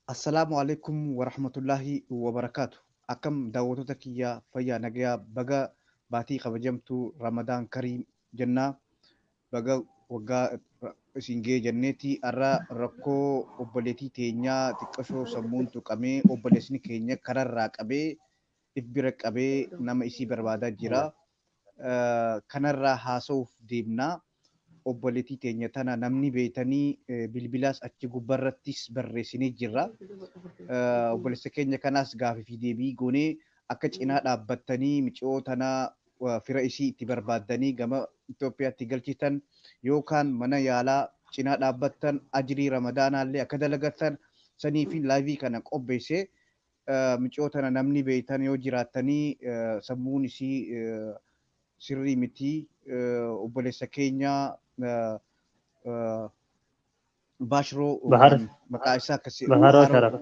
Assalaamu alaikum warahmatullaahi wabarakaatu. Akkam daawwattoota kiyya, fayyaa nagayaa? Baga baatii kabajamtuu Ramadaan Kariim jennaa, baga waggaa isin ga'e jenneeti. Har'a rakkoo obboleettii teenyaa xiqqashoo sammuun tuqamee, obboleessni keenya kararraa qabee if bira qabee nama isii barbaadaa jira. Kanarraa haasa'uuf deemnaa. Obboleettii teenya tana namni beeytanii bilbilaas achi gubbarrattis barreessinee jirra. Obboleessa keenya kanaas gaafii fi deebii goonee akka cinaa dhaabbattanii miciyoo tana fira isii itti barbaaddanii gama Itoophiyaatti galchitan yookaan mana yaalaa cinaa dhaabbattan, ajrii Ramadaanaallee akka dalagattan sanii fi live kana qopheessee. Miciyoo tana namni beeytan yoo jiraattanii, sammuun isii sirrii miti, obboleessa keenya Baashroo yookaan maqaa isaa akkasii Baharoo Sharaf.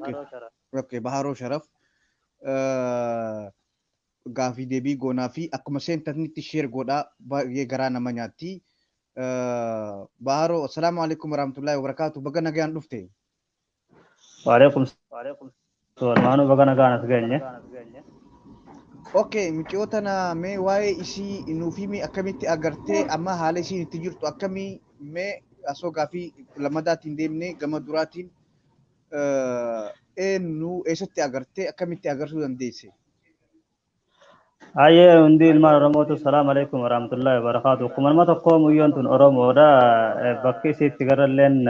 Okay, Baharoo Sharaf gaafii deebii goonaa fi akkuma seentanitti share godhaa, baay'ee garaa nama nyaatti. Baharoo, assalaamu alaikum warahmatullahi wabarakaatu, baga nagaan dhufte. Waalaikum salaam, baga nagaan as geenye. Okay, miciyoo tana mee waa'ee isii nuuf himi. Akkamitti agartee? Amma haala isiin itti jirtu akkamii? Mee asoo gaafii lamadaatiin deemnee gama duraatiin, eenyu, eessatti agartee, akkamitti agarsuu dandeesse? Hayyee, hundi ilmaan Oromootu salaam alaikum warahmatullahi wabarakaatu. Akkuma nama tokko muyyoon tun Oromoodha. Bakki isiitti garalleen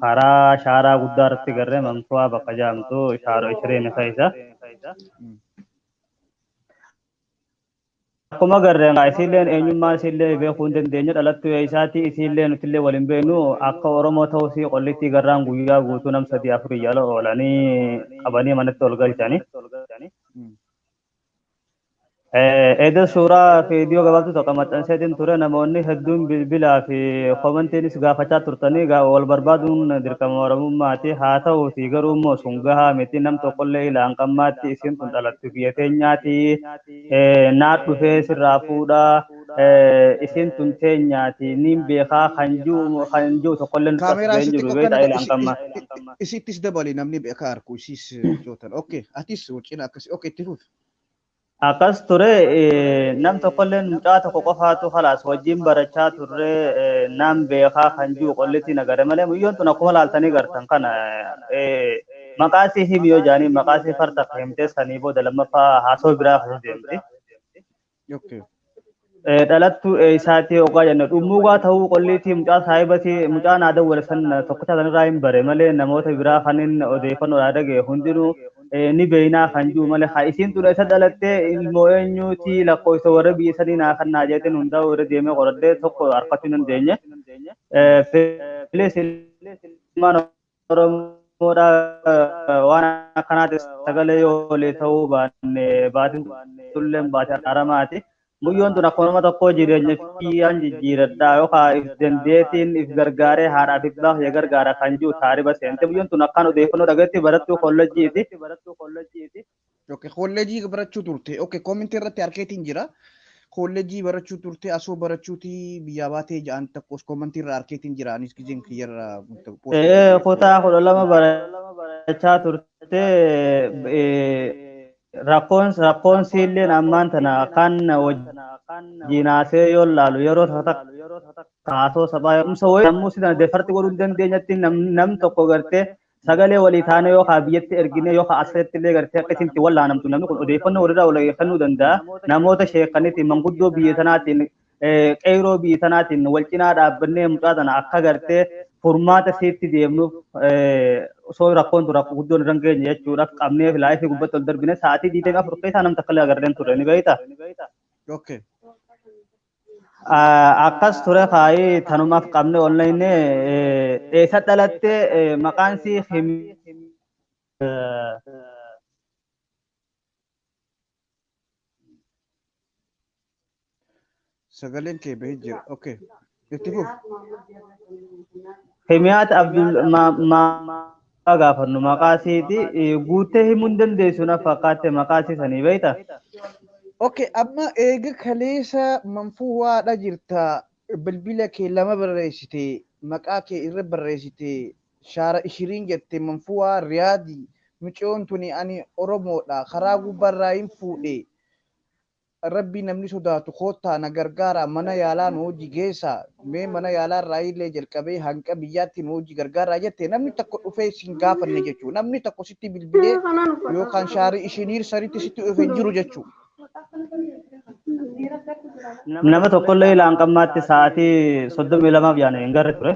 karaa shaaraa guddaa irratti garree, Manfu'aa bakka jaamtu, shaaroo ishiriin keessa. Akkuma garreen isiilleen eenyummaa isiillee beekuu hin dandeenye, dhalattuu isaati isiillee nutillee waliin beeknu. Akka Oromoo ta'uu qollitti garraan guyyaa guutuu nam sadii afurii jala oolanii qabanii manatti ol galchanii. Eeda suuraa viidiyoo gabaabtuu tokko maxxanseetiin ture. Namoonni hedduun bilbilaa fi komantiinis gaafachaa turtanii. Wal barbaaduun dirqama Oromummaati. Haa ta'uuti garuu immoo sun gahaa miti. Nam tokkollee ilaan qammaatti isiin tun dhalattu biyya teenyaati. Naa dhufee sirraa fuudhaa, isiin tun teenyaati niin beekaa kan jiru tokkollee nutti as Kaameeraa ga'een isitti jiru beektaa ilaan qammaa. Isittis dabali, namni beekaa arku isiis jootan. Okay, atis cina akkasi. Okay, itti fufi. Akkas ture, nam tokkolleen mucaa tokko qofaatu khalaas wajjin barachaa turre nam beekaa kan jiru qollitti nagare malee, muyyoon tun akkuma laaltanii gartan kana maqaa isii himi yoo jaanii maqaa isii farta himtee sanii booda lammaffaa haasoo biraa keessa deemti. Dhalattuu isaatii hoggaa jenna dhummuugaa ta'uu qolliitii mucaa saahibatii mucaa naa dawwale san tokkicha sanirraa hin bare malee, namoota biraa kan inni odeeffannoo dhagaye hundinuu ni beeynaa kan jiru malee, haa isiin tun isa dhalattee, ilmoo eenyuutii, lakkoofsa warra biyya sanii naa kan naa jeetiin hundaa'u irra deemee qoradhee tokko harkachuu hin dandeenye. Please, ilmaan Oromoodha, waan akkanaatis sagalee yoo olii ta'uu baanne baatiin tulleen baate aramaati. Muyyoon tun akkuma nama tokkoo jireenya kiyyaan jijjiiradhaa yookaan if dandeetiin if gargaaree haadhaa fi abbaa kiyya gargaara kan jiru taariba seente. Muyyoon tun akkaan odeeffannoo dhagayetti barattuu kolleejjiiti. Okay, kolleejii barachuu turte. Okay, koomentii irratti harkeetiin jira. Kolleejii barachuu turte, asoo barachuuti biyyaa baatee ja'an tokkos koomentii irra harkeetiin jira. Anis gizeen kiyyarra. Kutaa 12 barachaa turte. Rakkoon siilleen ammaan tana kan wajjin haasee yoo laalu yeroo takka haasoo sabaa umsa wayii sammuu si defarti godhuu hin dandeenyetti nam tokko gartee sagalee walii taane yookaan biyyatti ergine yookaan asirratti illee gartee akka isin itti wallaanamtu namni kun odeeffannoo walirraa walii kennuu danda'a. Namoota sheekaniitiin, manguddoo biyya tanaatiin, qeyroo biyya tanaatiin wal cinaa dhaabbannee mucaa tana akka gartee furmaata siitti deemnuuf, osoo rakkoon tun rakkoo guddoon irra hin geenye jechuudhaaf qabnee live gubbatti ol darbine. Sa'aatii 24 keessaa nam takka illee agarreen turre, ni beektaa? Okay. Akkas ture kaayii tanumaaf qabne onlayinee. Eessa dhalatte? Maqaan sii himi. Sagaleen kee bahee jira. Okay. Itti fufi. Himiyaat Abdul ma gaafannu maqaa siiti guuttee himuu hin dandeessu na fakkaatte maqaa sii sanii, beektaa? Okay, amma eega kaleessa Manfuuwaadha jirta. Bilbila kee lama barreessite, maqaa kee irra barreessite, shaara ishiriin jette, Manfuuwaa Riyaadii. Mucoon tuni ani Oromoodha karaa gubbaarraa hin fuudhe rabbi namni sodaatu koottaa na gargaara mana yaalaa nu hojii geessa mee mana yaalaa irraa illee jalqabee hanqa biyyaatti nu hojii gargaaraa jette namni tokko dhufee sin gaafanne jechuudha. Namni tokko sitti bilbilee yookaan shaarii ishiniir saritti sitti dhufee hin jiru jechuudha. Nama tokkollee ilaan qammaatti sa'aatii 32 yaane hin garre ture.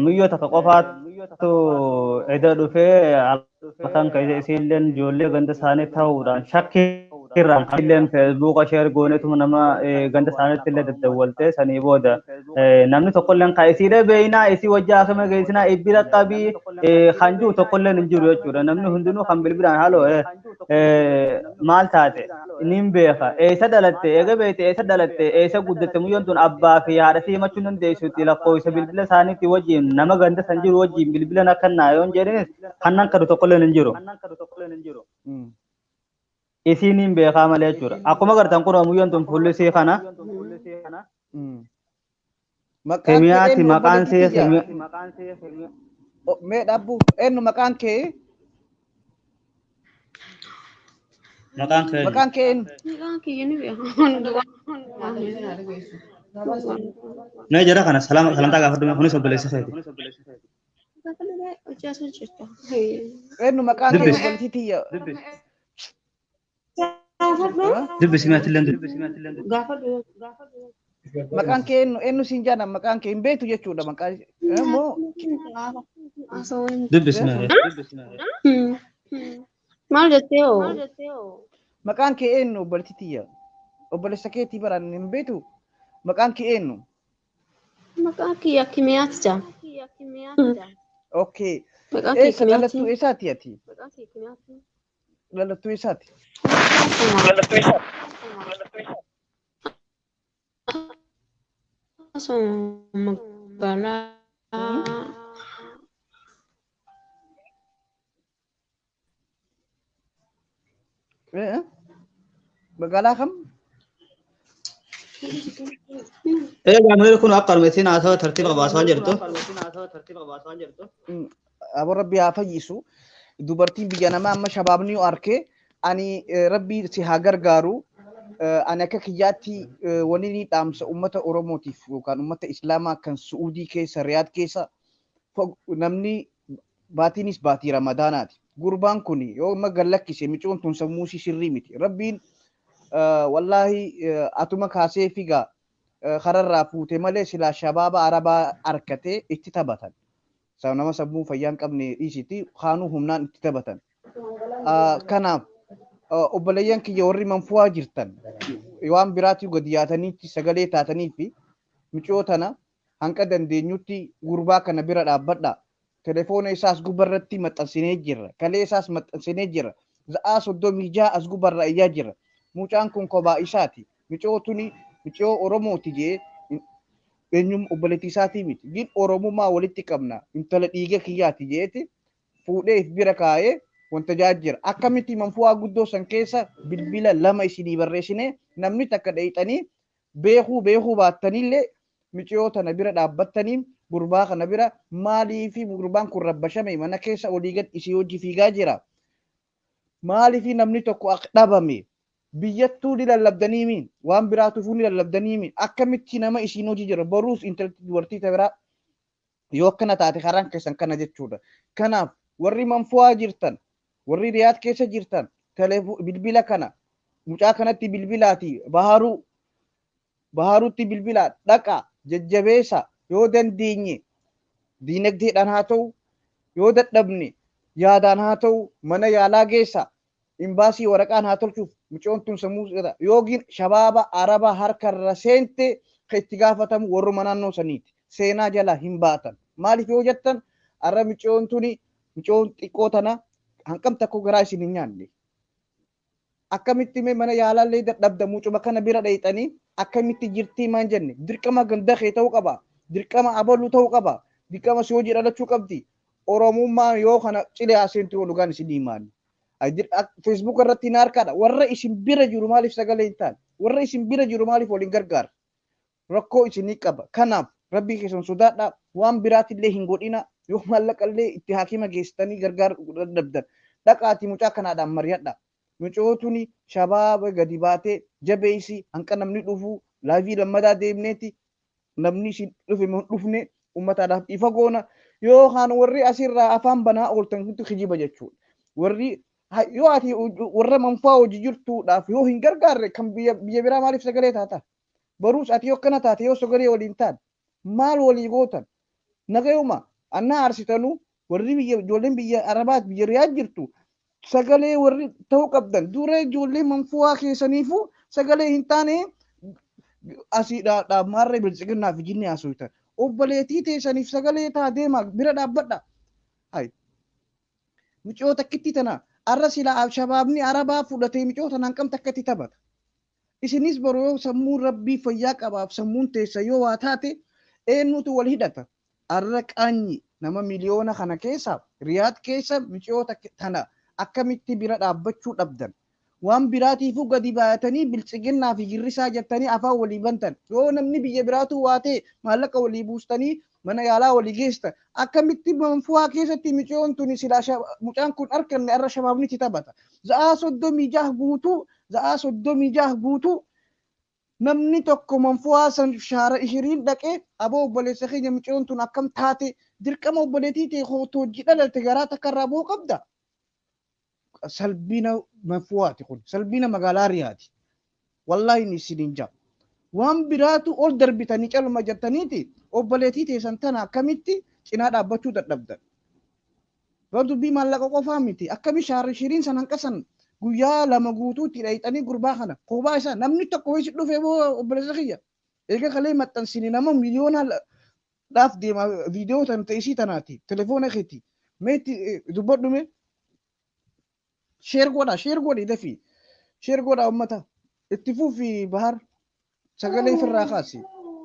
Muyyoo takka qofaatu eda dhufee halkan kan isiilleen ijoollee ganda isaanii ta'uudhaan shakkii irraan kan illeen feesbuuka sheer gooneetuma nama ganda isaaniitti illee daddawwaltee sanii booda namni tokkolleen kan isiilee beeynaa isii wajji haasama geessinaa ibbira qabii kan jiru tokkolleen hin jiru jechuudha. Namni hundinuu kan bilbilaan haaloo maal taate niin beeka eessa dhalatte eega beekte eessa dhalatte eessa guddatte muyyoon tun abbaa fi haadha si himachuu dandeessuuti lakkoofsa bilbila isaaniitti wajjin nama ganda san jiru wajjin bilbilan akka naa yoon jedhanis kan nan kadu tokkolleen hin jiru. Isiin hin beekaa malee jechuudha. Akkuma gartan kun muyyoon tun fuulli isii kana. Kimiyaati maqaan see Mee dhaabbu eenyu maqaan kee? Maqaan kee Maqaan kee eenyu? Maqaan kiyya ni beeka. Mee jara kana salamtaa gaafadhu kunis obboleessa keeti. Eenyu maqaan kee obboleettii tiyya? Dubbisi mee atillee Maqaan kee eenyu eenyu siin jaana maqaan kee hin beektu jechuudha maqaan immoo dubbisi mee. Maal jettee hoo? Maqaan kee eenyu obboleettii tiyya? Obboleessa keetii baraan hin beektu maqaan kee eenyu? Maqaan kiyya Kimiyaati jaa. Okay. Maqaan kiyya Eessa dhalattuu Kimiyaati. eessaati ati? Dhalattuu eessaati? Asuma magaalaa Magaalaa kam? Egaa miirri kun akka armeetiin haasawa tartiiba qabaasaa jirtu. Aboo rabbi haa fayyisu. Dubartiin biyya namaa amma shabaabni yoo arke ani rabbi si haa gargaaru. Ani akka kiyyaatti wanni ni dhaamsa uummata Oromootiif yookaan uummata Islaamaa kan Su'uudii keessa Riyaad keessa namni baatiinis baatii Ramadaanaati. Gurbaan kun yoo amma gallakkise micoon tun sammuu isii sirrii miti. Rabbiin wallaahi atuma kaasee figaa kararraa fuute malee silaa shabaaba Arabaa arkatee itti taphatan. Nama sammuu fayyaa hin qabne dhiisiti kaanuu humnaan itti taphatan. Kanaaf obboleeyyan kiyya warri manfu'aa jirtan waan biraatii gadi yaataniitti sagalee taatanii fi micoo tana hanqa dandeenyutti gurbaa kana bira dhaabbadha. Telefoona isaas gubbarratti maxxansinee jirra. Kalee isaas maxxansinee jirra. Za'aa 36 as gubbarra iyyaa jirra. Mucaan kun kophaa isaati. Micoo tuni micoo Oromooti jee eenyum obboleettii isaatii miti. Gin Oromummaa walitti qabna. Intala dhiiga kiyyaati jeeti fuudhee if bira kaa'ee wanta jira. Akkamitti manfu'aa guddoo san keessa bilbila lama isinii barreessine namni takka dheeyxanii beekuu beekuu baattanillee miciyoo tana bira dhaabbattanii gurbaa kana bira maaliifi gurbaan kun rabbashame mana keessa olii gad isii hojii fiigaa jira. Maaliifi namni tokko akka dhabame biyyattuu ni lallabdanii miin waan biraatuufuu ni lallabdanii miin akkamitti nama isiin hojii jira boruus intalti dubartii ta biraa yoo akkana taate karaan keessan kana jechuudha. Kanaaf warri manfu'aa jirtan warri Riyaad keessa jirtan bilbila kana mucaa kanatti bilbilaati baharuu baharuutti bilbilaa dhaqa jajjabeessa yoo dandeenye diinagdeedhaan haa ta'u yoo dadhabne yaadaan haa ta'u mana yaalaa geessa imbaasii waraqaan haa tolchuuf mucoon tun sammuu yookiin shabaaba araba harkarra seente kan itti gaafatamu warruma naannoo saniiti seenaa jala hin baatan maaliif yoo jettan arra mucoon tuni mucoon xiqqoo tana hanqam takko garaa isin hin nyaanne akkamitti mee mana yaalaallee dadhabda mucuma kana bira dheeyxanii akkamitti jirtii maan jenne dirqama ganda kee ta'uu qaba dirqama abaluu ta'uu qaba dirqama si hojii dhalachuu qabdi Oromummaa yoo kana cilee haaseentu yoo dhugaan isin himaani. Facebook irratti hin harkaadha warra isin bira jiru maaliif sagalee hin taane warra isin bira jiru maaliif waliin gargaara rakkoo isinii qaba kanaaf rabbii keessan sodaadha waan biraatillee hin godhina Yoo maallaqallee itti haakima geessitanii gargaaruu dadhabdan, dhaqaatii mucaa kanaadhaan mari'adha. Mucootuni shabaaba gadi baatee jabeessi hanqa namni dhufu live lammadaa deemneeti namni isin dhufe moo hin dhufne uummataadhaaf ifa goona. Yookaan warri asirraa afaan banaa ooltan kuntu kijiba jechuudha. Warri yoo ati warra manfaa hojii jirtuudhaaf yoo hin gargaarre, kan biyya biraa maaliif sagalee taata? Baruus ati yoo akkana taate, yoo sagalee waliin taate, maal walii gootan? Nagayuma annaa aarsitanuu warri biyya, ijoolleen biyya Arabaat, biyya Riyaad jirtu, sagalee warri ta'uu qabdan dura ijoollee manfu'aa keessaniifuu sagalee hin taane asiidha. Maarree biltsiginnaaf jinni haasoftan, obboleettii teessaniif sagalee taa deema, bira dhaabbadha. Hay, mucoo takkitti tana arra sila shabaabni Arabaa fudhatee mucoo tanaan kam takkatti taphata. Isinis boru yoo sammuun rabbii fayyaa qabaaf sammuun teessa yoo waa taate, eenyutu wal hidhata? Arra qaanyi nama miliyoona kana keessa Riyaad keessa mucoo tana akkamitti bira dhaabbachuu dhabdan? Waan biraatiifuu gadi baay'atanii biltsiginnaa fi girrisaa jettanii afaan walii bantan. Yoo namni biyya biraatu waa ta'e, maallaqa walii buustanii mana yaalaa walii geessan. Akkamitti manfu'aa keessatti mucoon tuni silaa mucaan kun arkanne arra shabaabni itti taphata. Za'aa 36 guutuu, za'aa 36 guutuu namni tokko manfu'aa san shaara ishiriin dhaqee, aboo obboleessa keenya, mucoon tun akkam taate? Dirqama obboleettii ta'e hojii dhalalte garaa takka irraa bu'uu qabda. Salphina manfu'aati kun, salphina magaalaa Riyaati. Wallaahi inni isiniin jaa. Waan biraatu ol darbitanii calma jettaniiti obboleettii teessan tana akkamitti cinaa dhaabbachuu dadhabdan? Bar dubbii maallaqa qofaa miti. Akkami shaara shiriin san hanqasan guyyaa 2 guutuutti dhayxanii gurbaa kana kophaa isaa namni tokko wayisi dhufe boo obboleessa kiyya. Eega kalee maxxansine nama miliyoona dhaaf deema viidiyoo tan ta'isii tanaati telefoona keeti. Meetti dubbadhu mee. Share godha, share godhi, dafii. Share godha ummata. Itti fufi Bahar, sagalee ofirraa kaasi.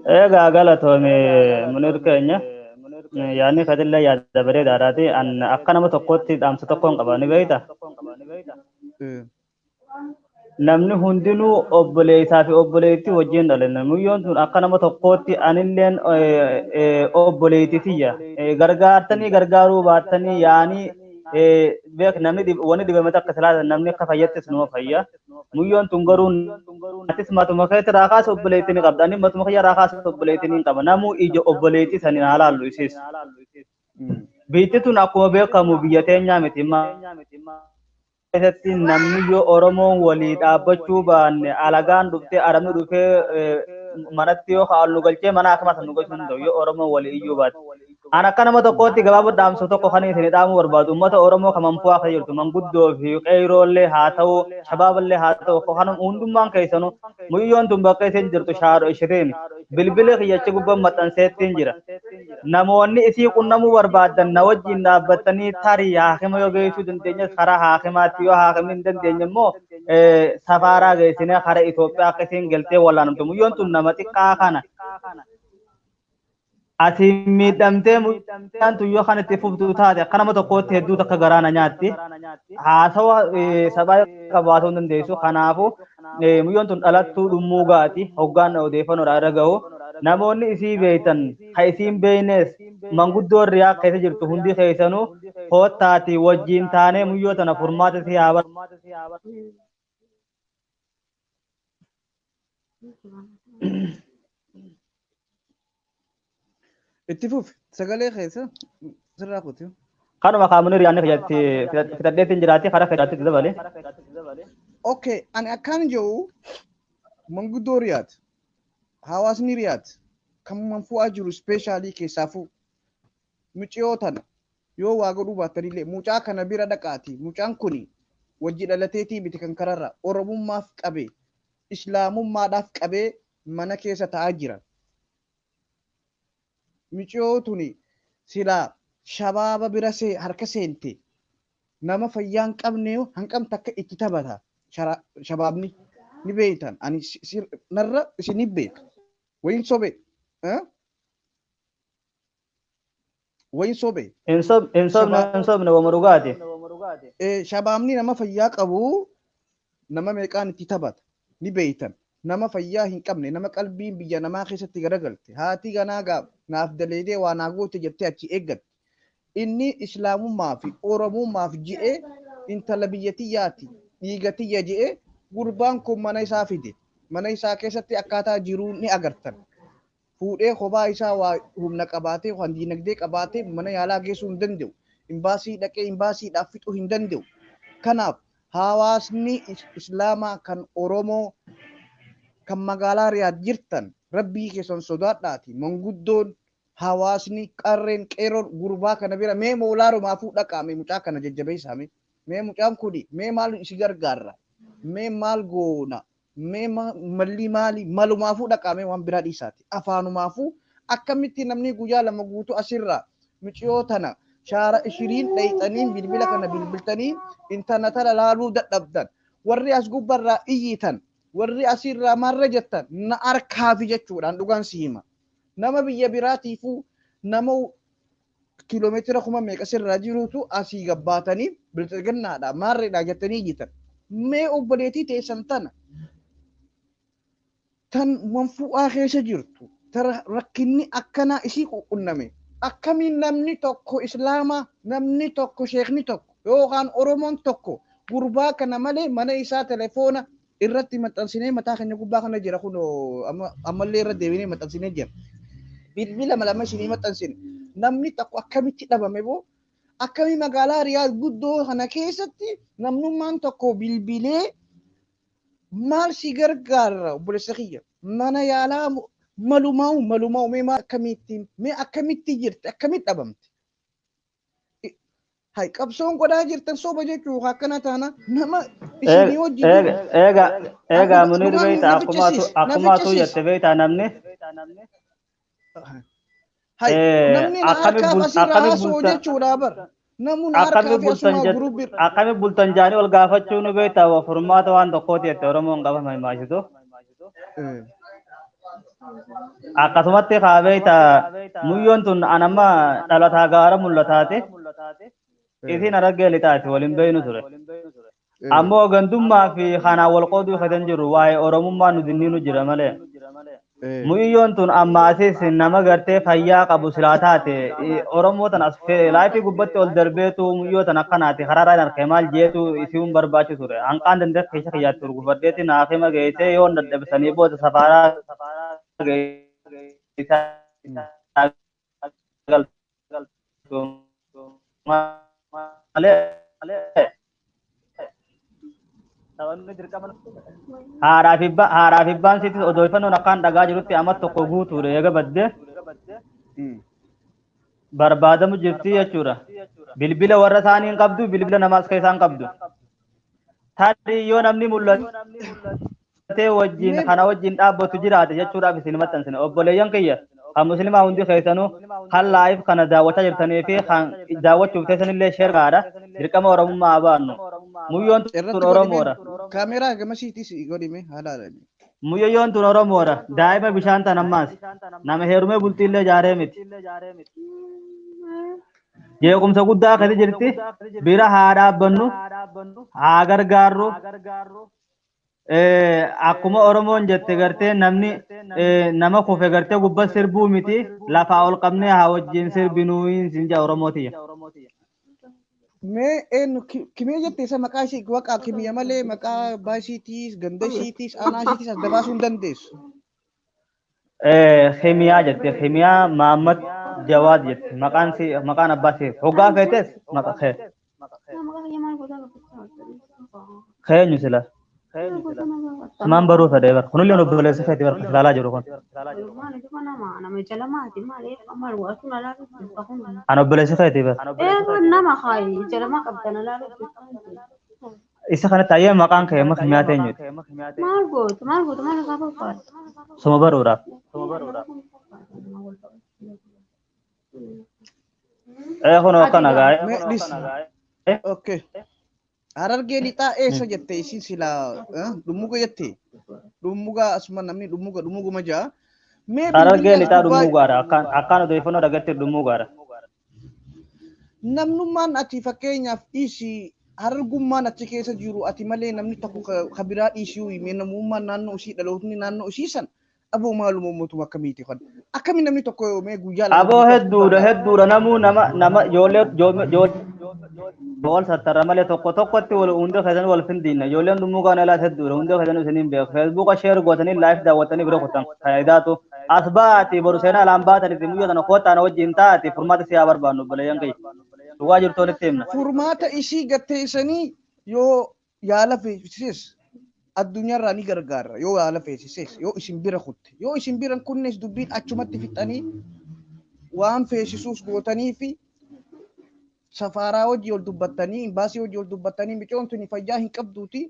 Egaa galatoome Munir keenya. Yaadni katillee yaada bareedaadhaati. An akka nama tokkotti dhaamsa tokkoon qaba, ni beekta. Namni hundinuu obboleessaa fi obboleettii wajjin dhalanne. Muyyoon tun akka nama tokkootti anilleen obboleettii tiyya. Gargaartanii gargaaruu baattanii yaanii beek, namni wanni dhibame takka silaa namni akka fayyattis numa fayya. Muyyoon tun garuu atis matuma keetti raakaas obboleettii ni qabda. Ani matuma kiyya raakaas obboleettii ni qaba. Namuu ija obboleettii saniin haa laallu isiis. Biyyi tun akkuma beekamu biyya teenyaa miti. Keessatti namni yoo Oromoon walii dhaabbachuu baanne, alagaan dhuftee, arabni dhufee manatti yoo nu galchee mana akkuma san nu galchuu danda'u yoo Oromoon walii iyyuu baate. An akka nama tokkootti gabaaboo dhaamsa tokko kan isin dhaamuu barbaadu, uummata Oromoo kan manfu'aa kan jirtu, manguddoo fi qeeroollee haa ta'u, shabaaballee haa ta'u, kan hundummaan keessanuu, muyyoon tun bakka isin jirtu shaadho ishiriin bilbila kiyyachi gubbaan maxxanseettiin jira. Namoonni isii qunnamuu barbaadan na wajjin dhaabbatanii tarii haakima yoo geessuu dandeenyes karaa haakimaatti, yoo haakimni hin dandeenye immoo safaaraa geessinee karaa Itoophiyaa akka isiin galtee wallaanamtu. Muyyoon tun nama xiqqaa kana. Ati miidhamtee mucaan tun yoo kan itti fuftu taate, akka nama tokkootti hedduu takka garaana nyaatti. Haasawa sabaa qabaatu hin dandeessu. Kanaafuu muyyoon tun dhalattuu dhummuu gaati. Hoggaan odeeffannoodhaan irra gahu. Namoonni isii beektan, ka isiin beeknes, manguddoon Riyaa keessa jirtu hundi keessanuu koottaati wajjin taanee muyyoo tana furmaata isii haa Itti fufi, sagalee keessa sirraa kuti. Kanuma kaamunii riyaanni kiyyatti fitadheetiin jiraatti karaa keessaatti dabale. Okay, ani akkaan jiru manguddoo Riyaad, hawaasni Riyaad kan manfu'aa jiru specially keessaafuu muciyoo tana yoo waa godhuu baattanillee mucaa kana bira dhaqaati. Mucaan kuni wajji dhalateetii miti, kan kararra Oromummaaf qabee, Islaamummaadhaaf qabee mana keessa ta'aa jira. Muciyoo tuni silaa shabaaba bira harka seente, nama fayyaa hin qabne hanqam takka itti taphata shabaabni, ni beektan, ani narra isin ni beeka. Wayin sobe, wayin sobe? Hin sobne, hin sobne, wama dhugaati. Shabaabni nama fayyaa qabu nama meeqaan itti taphata, ni beektan. Nama fayyaa hin qabne, nama qalbiin biyya namaa keessatti garagalte, haati ganaa gaaf naaf daleedee waa naa goote jettee achi eeggatte. Inni islaamummaa fi oromummaaf je'ee intala biyya tiyyaati dhiiga tiyya je'ee gurbaan kun mana isaa fide. Mana isaa keessatti akkaataa jiruu ni agartan. Fuudhee kophaa isaa waa humna qabaatee waan diinagdee qabaatee mana yaalaa geessuu hin danda'u. Imbaasii dhaqee imbaasiidhaaf fixuu hin danda'u. Kanaaf hawaasni islaamaa kan Oromoo kan magaalaa Riyaad jirtan rabbii keessan sodaadhaati. Manguddoon hawaasni qarreen qeerroon gurbaa kana bira mee moolaarumaafuu dhaqaame mucaa kana jajjabeessaame. Mee mucaan kuni mee maal isi gargaarra? Mee maal goona? Mee malli maali? Malumaafuu dhaqaame waan biraa dhiisaati. Afaanumaafuu akkamitti namni guyyaa lama guutuu asirraa miciyoo tana shaara ishiriin dhayxanii bilbila kana bilbiltanii intarneetara laaluu dadhabdan. Warri as gubbarraa iyyitan warri asirraa marra jettan na arkaafi jechuudhaan dhugaan si hima. Nama biyya biraatiifuu nama kiiloomeetira kuma meeqa sirraa jirutu asii gabbaatanii bilxiginnaadha maarreedha jettanii iyyitan. Mee obboleettii teessan tana tan manfu'aa keessa jirtu tan rakkinni akkanaa isii qunname akkamiin namni tokko islaama namni tokko sheekni tokko yookaan oromoon tokko gurbaa kana malee mana isaa telefoona irratti maxxansinee mataa keenya gubbaa kana jira kun ammallee irra deebinee maxxansinee jira. Bilbila lama isinii maxxansine namni tokko akkamitti dhabame boo akkamii magaalaa Riyaad guddoo kana keessatti namnummaan tokko bilbilee maal si gargaara obboleessa kiyya mana yaalaa malumaa'u malumaa'u mee maal akkamitti mee akkamitti jirti akkamitti dhabamte. Hay qabsoon godhaa jirtan soba jechuu akkana taana nama isinii wajjin jiru. Eega eega Munir Dhugaan beeyta na akkuma fichisiis na akkuma atuu fichisiis. jette beeyta namni Hay namni na akkami harkaaf bul asirraa akkami haasa'u bulta jechuudha bar. Namni na akkami harkaa fi bultan asumaa jett gurubbir. akkami bultan jaanii ol gaafachuu nu beeyta furmaata waan tokkooti jette Oromoon qaba maasitu. Akkasumatti kaa beeyta muyyoon tun anamma dhalataa gaara mul'ataati isiin Harargee lixaati waliin beeynu ture. Ammoo gandummaa fi kanaan wal qooduu kan jiru waa'ee Oromummaa nu dinniinu jira malee. Muyyoon tun amma asis nama gartee fayyaa qabu silaa taate Oromoo tan as laayifii gubbatti ol darbeetu muyyoo tan akkanaati karaarraa hin argee maal jeetu isiun barbaachisu ture. Hanqaan dandee keessa kiyyaatti urgufadheeti naaf hima geessee yoon dadhabsanii booda safaaraa geessaa galtu malee. Haadhaa fi abbaan sitti odeeffannoon akkaan dhagaa jirutti amma tokko guutuudha eega badde barbaadamu jirti jechuudha. Bilbila warra isaanii hin qabdu, bilbila namaas keessaa hin qabdu. Tarii yoo namni mul'atee wajjin kana wajjin dhaabbatu jiraate jechuudhaaf isin maxxansine. Obboleeyyan kiyya kan musliimaa hundi keessanuu kan live kana daawwachaa jirtanii fi kan daawwachuuf teessanillee share gaadha. Dirqama Oromummaa haa baannu. Muyyoon tun Irratti godhime Oromoodha. kaameraa gamasiitis godhime haala Muyyoon tun Oromoodha. Daa'ima bishaan tan ammaas. Nama heerumee bultiillee ijaaree miti. Jeequmsa guddaa keessa jirti. Bira haa dhaabbannu. Haa gargaarru. Akkuma Oromoon jette gartee namni nama kufe gartee gubbaa sirbuu miti lafaa ol qabnee haa wajjin sirbinuu sin jaa Oromootiyya. Mee eenyu kimee jette isa maqaa ishee waqaa kimiyya malee maqaa abbaa ishiitiis ganda ishiitiis aanaa ishiitiis adda baasuu hin dandeessu. Kimiyaa jette Kimiyaa Mahammad Jawaad jette maqaan si maqaan abbaa si hoggaa feetes maqa kee keenyu sila sumaan baruu fedhee bar kunillee obboleessa feeti bar ilaalaa jiru kun an obboleessa feeti bar isa kanatti ayyee maqaan kee amma Kimiyaa teenyuti suma baruudhaaf. Kun akkana gaa'e. Mee dhis. Okay. Harargee lixaa eessa jette isin silaa dhummuga jette dhummuga asuma namni dhummuga dhummuguma jaa. Mee Harargee bilbilli as lixaa gubbaa dhummugaadha. Akkaan odeeffannoo dhagatti dhummugaadha. Namnummaan ati fakkeenyaaf dhiisii harargummaan achi keessa jiru ati malee namni tokko ka biraa dhiisuu himee namummaan naannoo isii dhalootni naannoo isii san aboo maaluma uummatuma akkamiiti kan Akkamiin namni tokko mee guyyaa lama Aboo hedduudha hedduudha namuu nama nama ijoollee ijoollee wal sattara malee tokko tokkotti wal hunda keessan wal findiina ijoolleen dhumuu gaan alaas hedduudha hunda keessan isiniin beeku feesbuuka sheer gootanii laayif daawwatanii bira kutan faayidaatu as baati boru seenaa alaan baatanitti muyyoo tana kootaan wajjin taati furmaata siyaa barbaannu obboleeyyan kiyya dhugaa jirtu walitti himna. Furmaata isii gatteessanii yoo yaala feesises addunyaarraa ni gargaara yoo yaala feesises yoo isin bira kutte yoo isin bira kunnes dubbiin achumatti fixanii waan feesisuus gootanii fi safaaraa hojii ol dubbattanii imbaasii hojii ol dubbattanii micoon tuni fayyaa hin qabduuti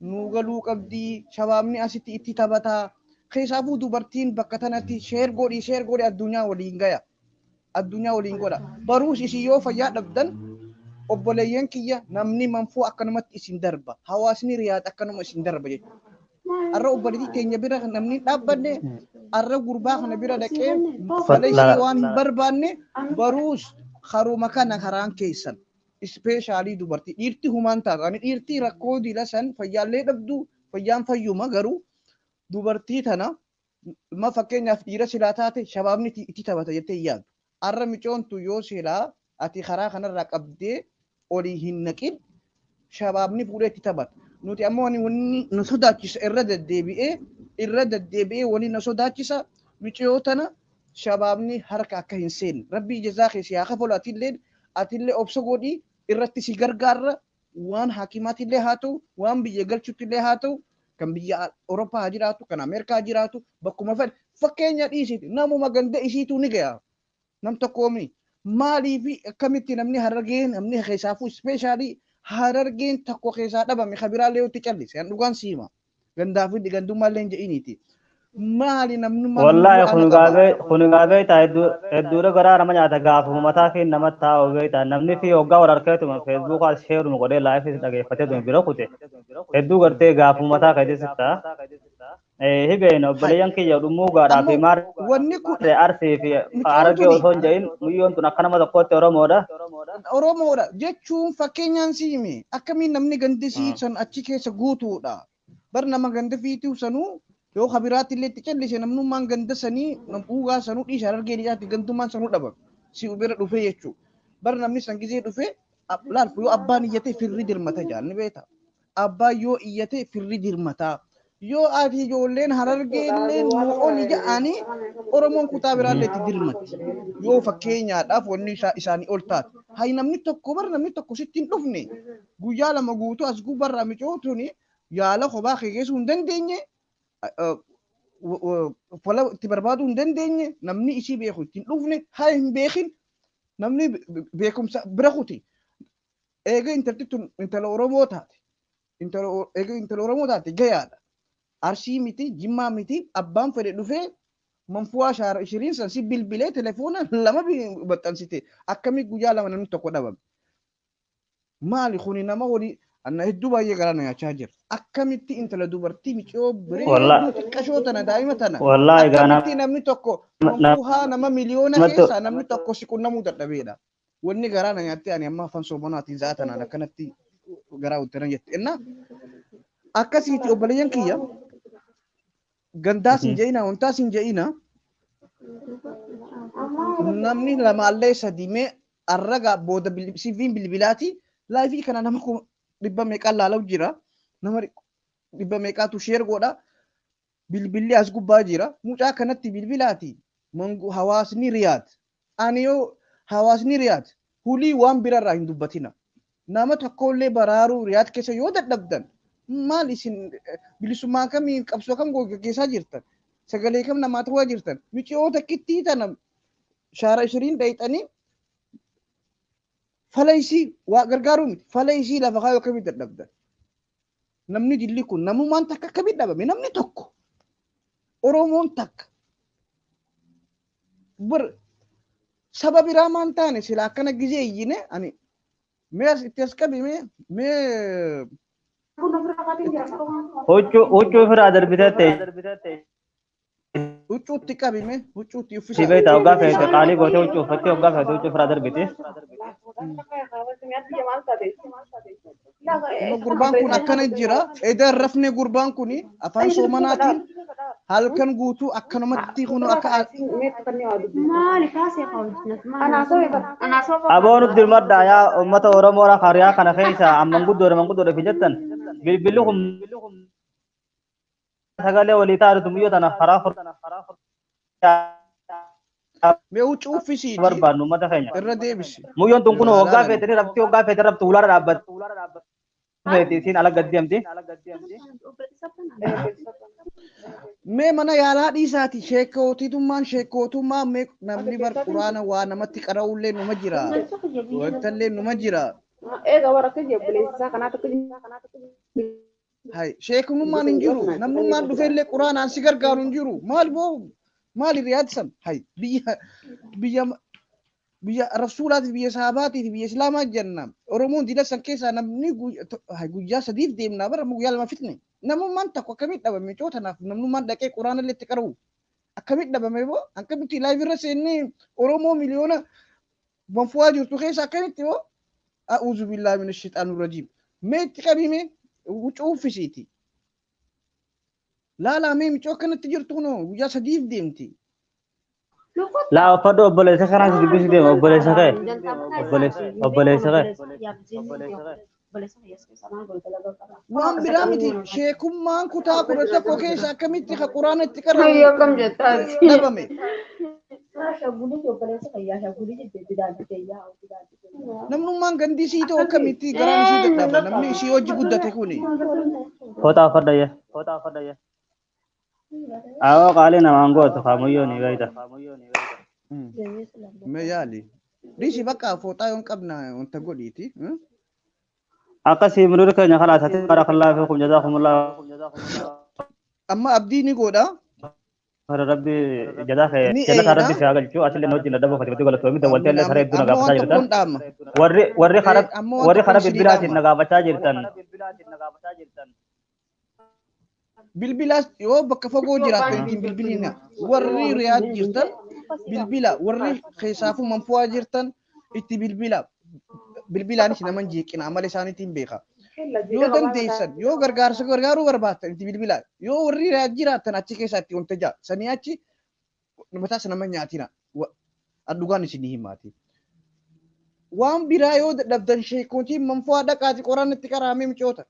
nuu galuu qabdii shabaabni asitti itti taphataa keessaafuu dubartiin bakka tanatti sheer godhi addunyaa waliin gaya addunyaa waliin godha baruus isin yoo fayyaa dhabdan obboleeyyan kiyya namni manfuu akkanumatti isin darba hawaasni riyaad akkanuma isin darba jechuudha. Arra obboleettii teenya bira namni hin dhaabbanne arra gurbaa kana bira dhaqee fala isii waan hin barbaanne baruus haruma kana karaan keessan ispeeshaalii dubartii dhiirti humaan taatu ani dhiirtii rakkoo dila san fayyaallee dhabdu fayyaan fayyuma garuu dubartii tana ma fakkeenyaaf dhiira silaa taate shabaabni itti taphata jettee hin yaaddu. Arra micoontu yoo silaa ati karaa kanarraa qabdee olii hin naqin shabaabni fuudhee itti taphata. Nuti ammoo wanni nu sodaachisa irra deddeebi'ee wanni nu sodaachisa miciyoo tana shabaabni harka akka hin seenne. Rabbii jazaa keessa haa kafalu atillee obsa godhii irratti si gargaarra waan hakimaatiillee haa ta'u waan biyya galchuttillee haa ta'u kan biyya Awurooppaa haa jiraatu kan Ameerikaa haa jiraatu bakkuma fedhe fakkeenya dhiisiti namuma ganda isiituu ni gaya. Nam tokkoomi maaliifi akkamitti namni harargeen namni keessaafuu ispeeshaalii harargeen tokko keessaa dhabame kabiraallee yoo itti callise an dhugaan siima gandaa fi gandummaallee hin jedhiniiti. Maali namnummaan Wallaahi kun gaafee ta'a hedduudha garaa nama nyaata gaafuma mataa fi nama taa'u beektaa namni fi hoggaa wal harkeetuma feesbuukaa sheeruma godhee laayifis dhageeffatee bira kute hedduu gartee gaafuma mataa keetis ta'a. Hibeen obboleeyyan kiyya dhumuu gaadhaa fi maal wanni kun arsii fi harargee osoo hin jedhin muyyoon tun akka nama tokkootti Oromoodha. Oromoodha jechuun fakkeenyaan siime akkamiin namni gandisii san achi keessa guutuudha. Bar nama ganda fiituu sanuu yoo kabiraatti illee itti callise namnummaan ganda sanii dhugaa sanuu dhiisa harargee dhiyaatti gandummaan sanuu dhabame si bira dhufee jechuudha. Bar namni san gizee dhufee laal yoo abbaan iyyate firri dirmata jaalni beekta. Abbaan yoo iyyate firri dirmata. Yoo ati ijoolleen harargee illee nuu oli ja'anii Oromoon kutaa biraallee itti dirmatti. Yoo fakkeenyaadhaaf wanni isaanii ol taate. Hayi namni tokko bar namni tokko sitti hin dhufne guyyaa lama guutuu as gubbarraa micootuuni yaala kophaa kee geessuu hin dandeenye fala itti barbaaduu hin dandeenye namni isii beeku itti hin dhufne haa hin beekin namni beekumsa bira kuti. Eega intalti tun intala Oromoo taate eega intala Oromoo taate gayaadha. Arsii miti Jimmaa miti abbaan fedhe dhufee manfu'aa shaara ishiriin san si bilbilee telefoona lama maxxansite akkamii guyyaa lama namni tokko dhabame. Maali kuni nama walii anna hedduu baay'ee garaa na nyaachaa jira. Akkamitti intala dubartii miciyoo bireedduu xiqqashoo tana daa'ima tana akkamitti namni tokko manfu'aa nama miliyoona keessaa namni tokko si qunnamuu dadhabeedha. Wanni garaa na nyaattee ani amma afaan soomanaatiin za'a tanaan akkanatti garaa utteran jette. Innaa akkasiiti obboleeyyan kiyya gandaas hin je'ina wantaas hin je'ina namni lamaallee sadii mee arraga booda siiviin bilbilaati laayifii kana nama dhibba meeqaan laalau jira nama dhibba meeqaatu sheer godha bilbilli as gubbaa jira mucaa kanatti bilbilaati hawaasni riyaad ani yoo hawaasni riyaad hulii waan birarraa hin dubbatina nama tokkollee baraaruu riyaad keessa yoo dadhabdan maal isin bilisummaa kamiin qabsoo kam gaggeessaa jirtan sagalee kam namaa ta'aa jirtan miciyoo takkittii tana shaara ishiriin dhayxanii fala isii waa gargaaruu miti fala isii lafa kaayoo akkamii dadhabdan namni dilli kun namummaan takka akkamii dhabame namni tokko Oromoon takka bar saba biraa maan taane sila akkana gizee iyyine ani mee as itti as qabi mee mee Huccuu ofirraa darbitee huccuutti qabi mee huccuutti si uffisa. beektaa hoggaa feete qaalii gootee huccuu uffattee hoggaa feete huccuu ofirraa darbiti. Amma gurbaan kun akkana jira. Edaa rafne gurbaan kun afaan soomanaatiin Halkan guutuu akkanumatti kun akka Aboon dirmaddaa yaa uummata Oromoo hariyaa kana keessa amman guddoodha manguddoodha fi jettan bilbilli kun sagalee walii taatu muyyoo tana karaa Mee huccuu uffisiiti barbaadnu uummata keenya. Irra deebisi. Muyyoon tun kun waggaa feetanii rabti waggaa feetanii rabti ulaara dhaabbatti. Feeti isiin ala gad deemti. Mee mana yaalaa dhiisaati sheekootitummaan sheekootummaa mee namni bar quraana waa namatti qara'ullee numa jira. Wantallee numa jira. Eega warra akka obboleessaa kanaatu akka Hay sheekummaan hin jiru. Namnummaan dhufeellee quraanaan si gargaaru hin jiru. Maal boo maali riyaadsan? Hay biyya biyya biyya rasuulaatiif biyya sahabaatiif biyya islaamaa jenna. Oromoon dila san keessaa namni guyyaa sadiif deemnaa bara guyyaa lama fitne. Namummaan tokko akkamitti dhabame coo tanaaf namnummaan dhaqee quraana illee itti qara'u. Akkamitti dhabame boo akkamitti live irra seennee Oromoo miliyoona banfuwaa jirtu keessa akkamitti boo a'uuzu billaahi mina shayxaanir rajiim. Mee itti qabime huccuu uffisiiti. Laalaa mee micoo akkanatti jirtu kunoo guyyaa sadiif deemti. Laa uffadhu obboleessa kanaa si dubbisuu deema obboleessa kee. Obboleessa kee. Waan biraa miti sheekummaan kutaa 11 keessa akkamitti ka quraana itti qara'u Hayyoo akkam jettaati. dhabame. Namnummaan gandii sii ta'u akkamitti garaan isii dadhaba namni isii hojii guddate kuni. Fooxaa uffadha yaa. Awoo qaalii namaan gootu kaamuyyoon ni beekta. Mee yaali. Dhiisi bakka fooxaa yoon qabna wanta godhiiti. Akkasii muduur keenya kalaas ati barakallahu fiikum jazaakumullahu Amma abdii ni godha. khayran rabbi jazaa kee Ni jannataa eeyna. Rabbi si haa galchu atillee na wajjin dadhaboo kati galatoomii dawwaltee illee saree hedduu na Amma gaafachaa waan jirta. tokkoon dhaama. Warri warri karaa Amma waan warri tokkoon karaa isinii bilbilaatiin dhaama. na gaafachaa jirtan. Bilbilaas yoo bakka fagoo jiraattan ittiin bilbilina. Warri Riyaad jirtan bilbila warri keessaafuu manfu'aa jirtan itti bilbila. Bilbilaanis nama hin jeeqina amala isaaniitiin beeka. Yoo dandeessan yoo gargaarsa gargaaruu barbaaddan itti bilbila. Yoo warri Riyaad jiraattan achi keessaa itti wanta jaa. Sanii achi mataas nama hin nyaatina. Dhugaan isinii himaati. Waan biraa yoo dadhabdan sheekotiin manfu'aa dhaqaati qoraan itti qaraamee micoota.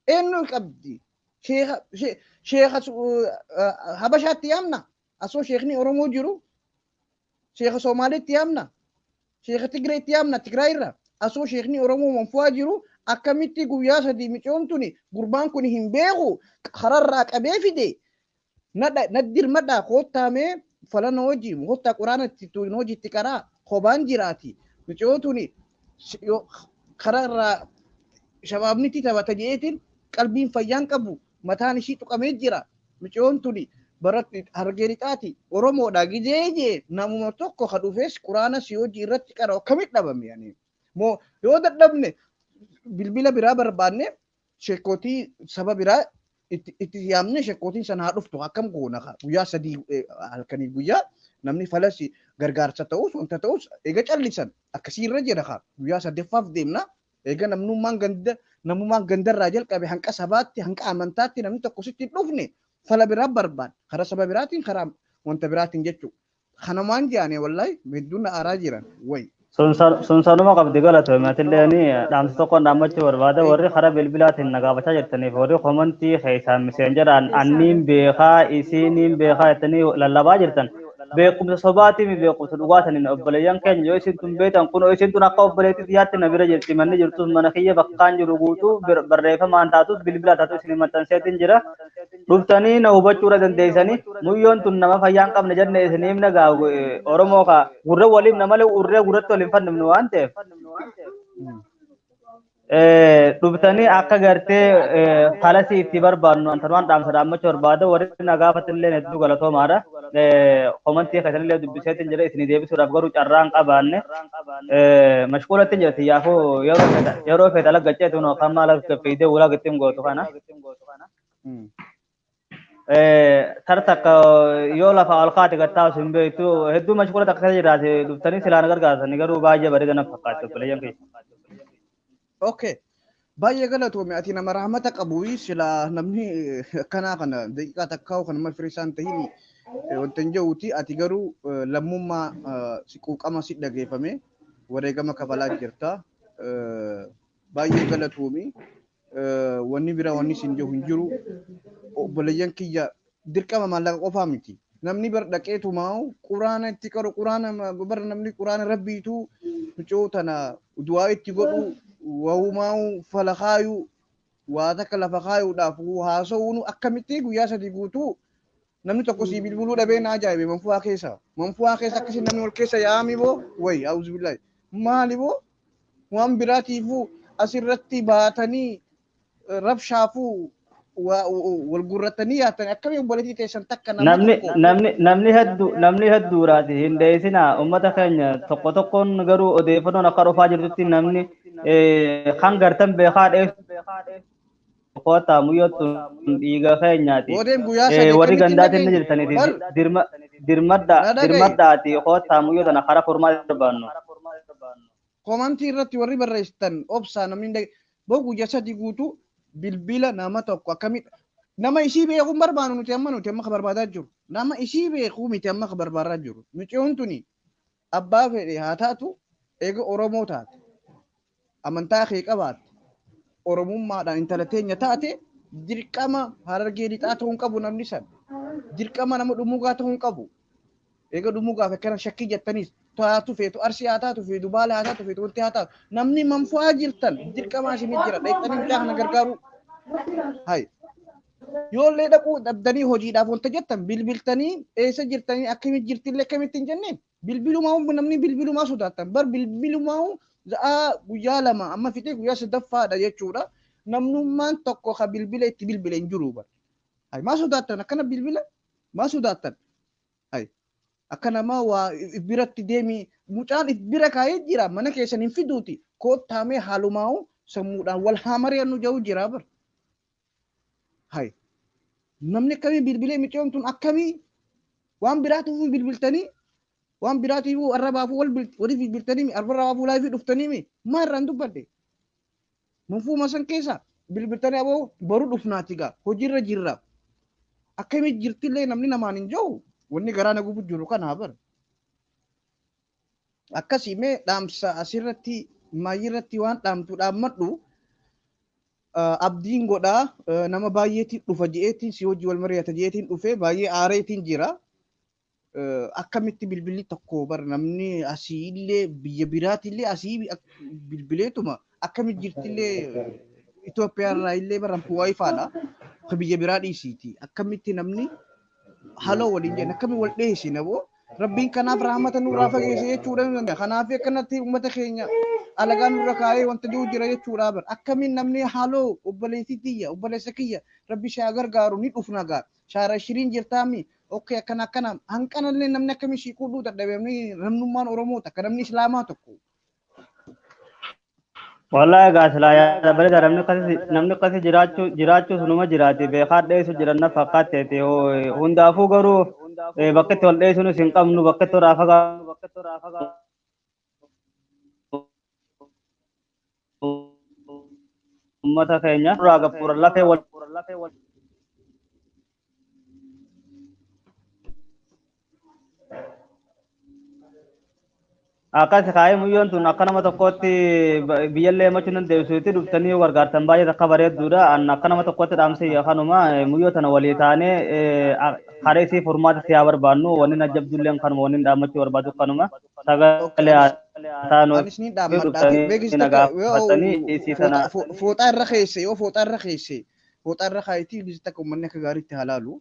Eenyu qabdi? Sheekha sheekha Habashaatti yaamna. Asoo sheekni Oromoo jiru. Sheekha Somaaliitti yaamna. Sheekha Tigreetti yaamna Tigraay irra. Asoo sheekni Oromoo manfu'aa jiru akkamitti guyyaa sadii micoon tuni gurbaan kun hin beeku kararraa qabee fide. Naddirmadhaa koottaamee falana hojii koottaa quraana itti hojii itti qaraa kophaan jiraati. Micoon tuni kararraa shabaabnitti taphata jeetiin qalbiin fayyaan qabu mataan ishii tuqamee jira. Micoon tuni baratti hargee lixaati Oromoodha gizee jee namuma tokko ka dhufees quraana si hojii irratti qara'u akkamitti dhabame yani. Moo yoo dadhabne bilbila biraa barbaanne sheekootii saba biraa itti yaamne sheekootiin sana haa dhuftu akkam goona ka guyyaa sadii halkanii guyyaa namni falasi gargaarsa ta'us wanta ta'us eega callisan akkasii irra jira ka guyyaa sadeffaaf deemna eega namnummaan ganda namummaan gandarraa jalqabe hanqa sabaatti hanqa amantaatti namni tokko sitti hin dhufne fala biraa barbaad karaa saba biraatiin karaa wanta biraatiin jechuudha. Kanumaan jaane wallahi hedduun na aaraa jiran wayi. Sun sanuma qabdi galatoomii atillee ni dhaamsa tokkoon dhaammachuu barbaada warri karaa bilbilaatiin na gaafachaa jirtaniif warri komantii keessaan miseenjaraan anniin beekaa isiiniin beekaa jettanii lallabaa jirtan. Beekumsa sobaatii fi beekumsa dhugaataniin obboleeyyan keenya yoo isin tun beektan kun isin tun akka obboleettii xiyyaatti na bira jirti manni jirtus mana kiyya bakkaan jiru guutuu barreeffamaan taatus bilbila taatus isin maxxanseetiin jira. Dhuftanii na hubachuudha dandeessanii muyyoon tun nama fayyaa hin qabne jenne isiniif na gaa Oromoo kaa gurra waliif na malee urree gurratti waliin fannifnu waan ta'eef. Dhuftanii akka gartee falasii itti barbaadnu antanumaan dhaamsa dhaammachuu barbaada warri na gaafatillee hedduu galatoomaadha. Komantii keessanillee dubbiseetiin jira isinii deebisuudhaaf garuu carraa hin qabaanne. Mashquulattiin jira xiyyaafuu yeroo feete alaggacceetu noo kan maal akka fiidee ulaa gittiin gootu kana. Tar takka yoo lafa ol kaate gattaa'u hin beektu hedduu mashquula takka keessa jiraate dhuftanii silaa na gargaartanii garuu baay'ee bareeda na fakkaatti obboleeyyan keessa. Okay. Baay'ee galatoome ati nama rahmata qabu sila namni akkanaa kana daqiiqaa takkaa kan nama firii isaan tahin wanta hin jiruuti ati garuu lammummaa si quuqama si dhageeffame wareegama kafalaa jirta. Baay'ee galatoomi. Wanni biraa wanni sin jiru hin jiru. Obboleeyyan kiyya dirqama maallaqa qofaa miti. Namni bar dhaqeetumaa quraana itti qaru quraana bar namni quraana rabbiitu mucoo tana du'aa itti godhu wahumaa'u falakaayu waa takka lafa kaayuudhaaf haasa'uun akkamitti guyyaa sadii guutuu namni tokko sii bilbiluu dhabee na ajaa'ibe manfu'aa keessa. Manfu'aa keessa akkasii namni ol keessa yaa'ami boo wayi auzubillahi maali boo waan biraatiifuu asirratti baatanii rabshaafuu wal gurratanii yaatanii akkamii obboleettii teessan takka nama Namni tokko namni namni hedduu namni hedduudhaati hin dheessinaa uummata keenya tokko tokkoon garuu odeeffannoon akka dhufaa jirtutti namni kan gartan beekaa dheessu kootaa muyyootu dhiiga keenyaati. Boodeen guyyaa sadii Warri akkamitti hin gandaatiin ni dhageenye jirtaniiti bar dirma dirmadda na dhagaye dirmaddaati kootaa muyyoo tana karaa furmaata barbaannu. Komantii irratti warri barreessitan obsaa namni hin dhagaye boo guyyaa sadii guutuu bilbila nama tokko akkamitti nama isii beekuu hin barbaannu nuti amma ka barbaadaa jiru nama isii beekuu miti amma ka barbaadaa jiru mucayyoon tuni abbaa fedhe haa taatu eega Oromoo taate amantaa kee qabaatte Oromummaadhaan intala teenya taate dirqama Harargee lixaa ta'uu hin qabu namni san dirqama nama dhumugaa ta'uu hin qabu eega dhumugaaf akkana shakkii jettaniis taatu feetu Arsii haa taatu feetu Baale haa taatu feetu wanti haa taatu namni manfu'aa jirtan dirqama isinii jira dheettanii mucaa kana gargaaruu hay yoollee dhaquu dhabdanii hojiidhaaf wanta jettan bilbiltanii eessa jirtanii akkamitti jirtillee akkamitti hin jenneen bilbilumaa namni bilbilumaa sodaattan bar bilbilumaa za'aa guyyaa lama amma fixee guyyaa sadaffaadha jechuudha namnummaan tokko ka bilbila itti bilbile hin jiru bar hay maa sodaattan akkana bilbila maa sodaattan hay akka namaa waa if biratti deemi mucaan if bira kaayee jira mana keessan hin fiduuti koottaamee haalumaa'u sammuudhaan wal haa mari'annu jedhu jira bar hay namni akkamii bilbilee mucaan tun akkamii waan biraatiifuu bilbiltanii waan biraatiifuu arrabaafuu wal waliif bilbiltanii arrabaafuu laayifii dhuftanii mi maa irraan dubbadde manfuuma san keessa bilbiltanii aboo baruu dhufnaati gaa hojiirra jirra akkamii jirtillee namni namaan hin jiru wanni garaa na gubu jiru kana bar akkasii mee dhaamsa asirratti maayyirratti waan dhaamtu dhaammadhu abdiin godhaa nama baay'eetiin dhufa je'eetiin si hojii wal mari'ata je'eetiin dhufe baay'ee aareetiin jira. Akkamitti bilbilli tokko bar namni asii illee biyya biraatillee asii bilbileetuma akkamitti jirtillee Itoophiyaa irraa illee bara waayifaadha. Biyya biraa dhiisiiti. Akkamitti namni haloo waliin jenna akkamitti wal dheessina boo rabbiin kanaaf rahmata nurraa fageesse jechuudha ni danda'a. Kanaaf akkanatti uummata keenya alagaa nurra kaa'ee wanta jiru jira jechuudha bar. Akkamiin namni haloo obboleettii tiyya obboleessa kiyya rabbi ishee gargaaru ni dhufna gaa. Shaara shiriin jirtaami. Okay akkana akkana hanqanallee namni akkamii ishii quudhuu dadhabe namni namnummaan Oromoo takka namni Islaamaa tokko. Wallahi egaa silaa yaada bareeda namni akkasi jiraachuu sunuma jiraati beekaa dheessu jiran na fakkaatteeti hundaafuu garuu bakka itti wal dheessuunis hin qabnu bakka itti irraa fagaatu ummata keenya irraa gaffuura lafee wal akkas kaayee muyyoon tun akka nama tokkootti biyyallee himachuu dandeessuutti dhuftanii yoo gargaartan baay'ee takka bareedduudha. An akka nama tokkootti dhaamsee kanuma muyyoo tana walii taanee karaa isii furmaata si haa barbaannu wanni na jabdulleen kanuma wanni dhaammachuu barbaadu kanuma sagalee haa taanu Anis ni dhaammadha. dhuftanii Beekis na takka yoo gaafatanii isii tana fooxaa irra keesse yoo fooxaa irra keesse fooxaa irra kaayitii bisi takka uummanni akka gaariitti haa laalu.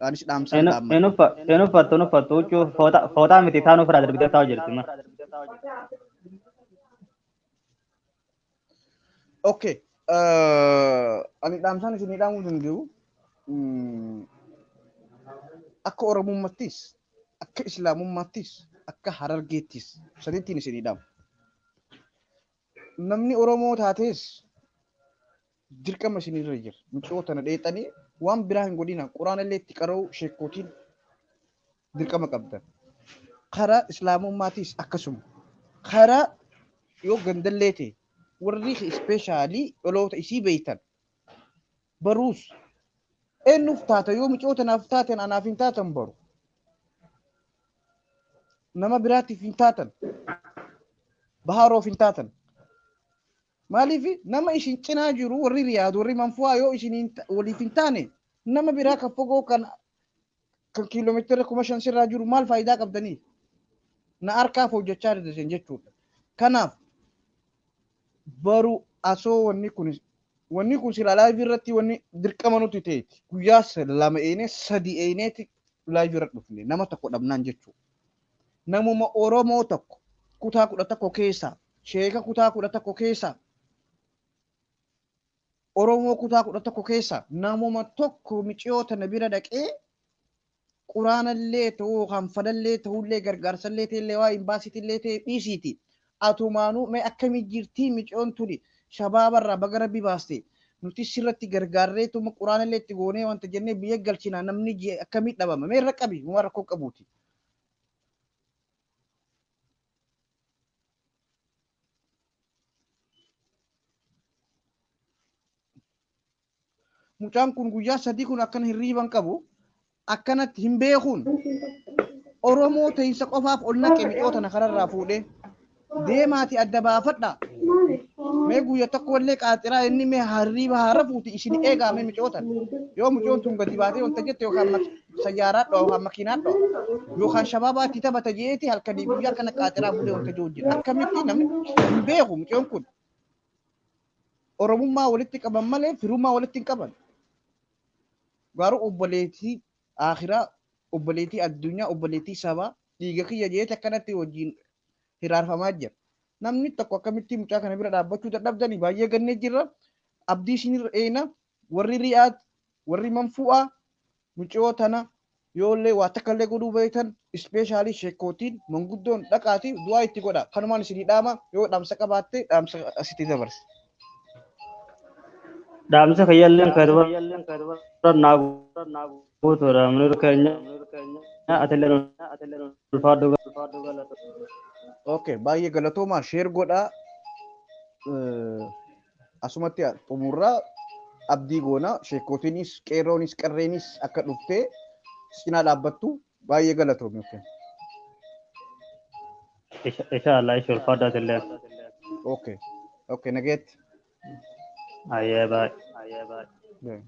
Anis dhaamsaan dhaammadha. Hin uffattu hin uffattu huccuu fooxaa miti taanuu firaa darbitee taa'u jirti. Okay. Ani dhaamsaan isinii dhaamuu danda'u akka Oromummaattis, akka Islaamummaattis, akka Harargeettis sadittiin isinii dhaamu. Namni Oromoo taates dirqama isinirra jira. Mucoo tana dheexanii waan biraa hin godhina. Quraana illee itti qara'uu sheekootiin dirqama qabdan. Karaa Islaamummaattis akkasuma. Karaa yoo gandallee ta'e Warri ispeeshaalii dhaloota isii beeytan baruus eenyuuf taata yoo micoo tanaaf taatan anaaf hin taatan baru. Nama biraatiif hin taatan. Baharoof hin taatan. Maaliif nama isin cinaa jiru warri Riyaad warri Manfu'aa yoo isin waliif hin taane nama biraa kan fagoo kan kiiloomeetira 5,000 sirraa jiru maal faayidaa qabdanii? Na harkaaf hojjechaa jirtan jechuudha. Kanaaf baru asoo wanni kun sila laayivii irratti wanni dirqama nuti ta'eeti. Guyyaa 2 eenee 3 eeneeti laayivii irra dhufne nama tokko dhabnaan jechuudha. Namuma Oromoo tokko kutaa 11 keessaa sheeka kutaa 11 keessaa Oromoo kutaa 11 keessaa namuma tokko miciyoo tana bira dhaqee quraanallee ta'uu hanfadallee ta'ullee gargaarsallee ta'ellee waa imbaasiitillee ta'e dhiisiiti. Atumaanuu mee akkamii jirtii miciyoon tuni shabaabarraa baga rabbi baaste nuti sirratti gargaarreetuma quraanallee itti goonee wanta jennee biyya galchinaa namni akkamii dhabama mee irra qabi waan rakkoo qabuuti. Mucaan kun guyyaa 3 kun akkana hirriiban qabu akkanatti hin beekuun Oromoo ta'insa qofaaf ol naqe micoo tana kararraa fuudhee deemaati adda baafadha. Mee guyya tokko illee qaaxiraa inni mee hirriiba haara fuuti isin eegaa mee micoo tana. Yoo micoon tun gadi baatee wanta jette yookaan sayyaaraa dho'a yookaan makiinaa dho'a yookaan shabaabaatti taphata jeeti halkanii guyyaa kana qaaxiraa bulee wanta jiru jira. Akkamitti namni hin beeku micoon kun. Oromummaa walitti qaban malee firummaa walitti hin qaban. Garuu obboleettii akhiraa, obboleettii addunyaa, obboleettii sabaa dhiiga kiyya jeeti akkanatti wajjin hiraarfamaa jira. Namni tokko akkamitti mucaa kana bira dhaabbachuu dadhabdanii baay'ee gannee jirra. Abdii isinirra eena warri Riyaad, warri Manfu'aa mucoo tana yoollee waa takka illee godhuu beektan ispeeshaalii sheekootiin manguddoon dhaqaatii du'aa itti godha. Kanumaan isinii dhaama yoo dhaamsa qabaatte dhaamsa asitti dabarse. Dhaamsa kiyyalleen kan naa guutuudha. Munir keenya atillee ulfaadhu galatu. Okay, baay'ee galatoomaa sheer godhaa. Asumatti xumurraa abdii goona sheekootiinis qeerroonis qarreenis akka dhuftee cinaa dhaabbattu baay'ee galatoomi. Okay. Inshallah ishee ulfaadhu atillee. Okay. Okay, nageetti. Ayyee baay'ee. Yeah.